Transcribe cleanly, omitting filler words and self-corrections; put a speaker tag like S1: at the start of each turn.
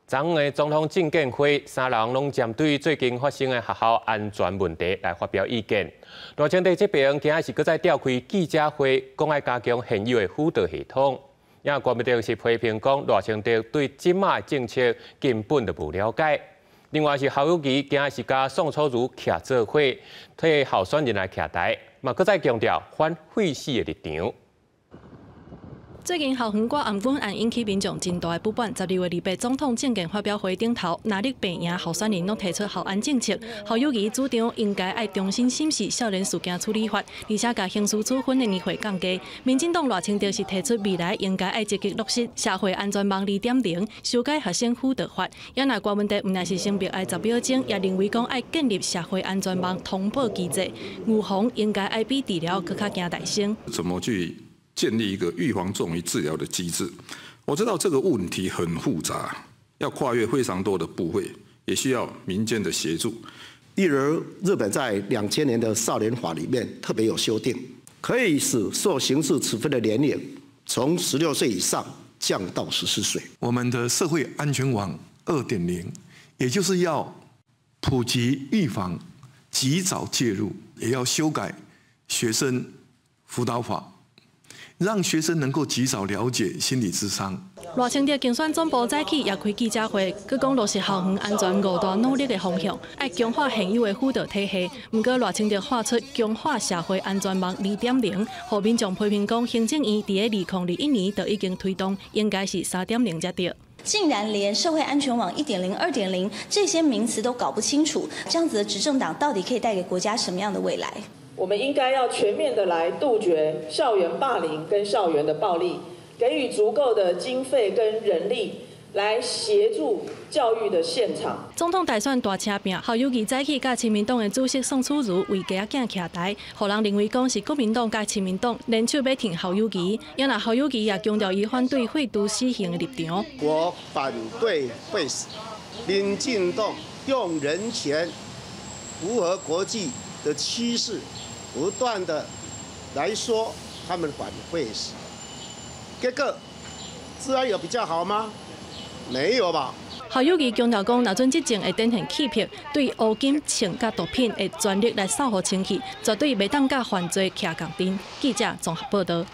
S1: 昨昏的總統政見會，三人攏針對最近發生的學校安全問題來發表意見。賴清德這邊今仔是閣再召開記者會，講愛加強現有的輔導系統。也郭文德是批評講賴清德對這馬的政策根本就無了解。另外是侯友宜今仔是佮宋楚瑜徛做伙，替候選人來徛台，嘛閣再強調反廢死的立場。
S2: 最近校園割頷頸案引起民眾真大的不滿。12月28總統政見發表會頂頭，藍綠白營候選人攏提出校安政策。侯友宜主張應該愛重新審視少年事件處理法，而且共刑事處分的年歲降低。民進黨賴清德是提出未來應該愛積極落實社會安全網2.0，修改學生輔導法。也若郭文德毋但是先迫愛10秒鐘，也認為講愛建立社會安全網通報機制，預防應該愛比治療閣較驚大聲。
S3: 怎麼去建立一個預防重於治療的機制？我知道這個問題很複雜，要跨越非常多的部會，也需要民間的協助。
S4: 例如，日本在2000年的少年法裡面特別有修訂，可以使受刑事處分的年齡從16歲以上降到14歲。
S5: 我們的社會安全網2.0，也就是要普及預防、及早介入，也要修改學生輔導法，讓學生能夠及早了解心理諮商。
S2: 賴清德競選總部早起也開記者會，閣講落實校園安全五大努力的方向，愛強化現有的輔導體系。毋過賴清德喊出強化社會安全網2.0，予民眾批評講行政院佇咧2021年就已經推動，應該是3.0才對。
S6: 竟然連社會安全網1.0、2.0這些名詞都搞不清楚，這樣子的執政黨到底可以帶給國家什麼樣的未來？
S7: 我們應該要全面的來杜絕校園霸凌跟校園的暴力，給予足夠的經費跟人力來協助教育的現場。
S2: 總統大選大車拼，侯友宜早起佮親民黨的主席宋楚瑜為雞仔囝徛台，予人認為講是國民黨佮親民黨聯手欲挺侯友宜。也若侯友宜也強調伊反對廢除死刑的立場。
S4: 我反對廢死，民進黨用人權符合國際的趨勢，不斷的來說他們反廢死，結果治安有比較好嗎？沒有吧。
S2: 侯友宜強調講，若準執政會展現氣魄，對烏金、槍佮毒品會全力來掃予清氣，絕對袂當佮犯罪徛仝陣。記者綜合報導。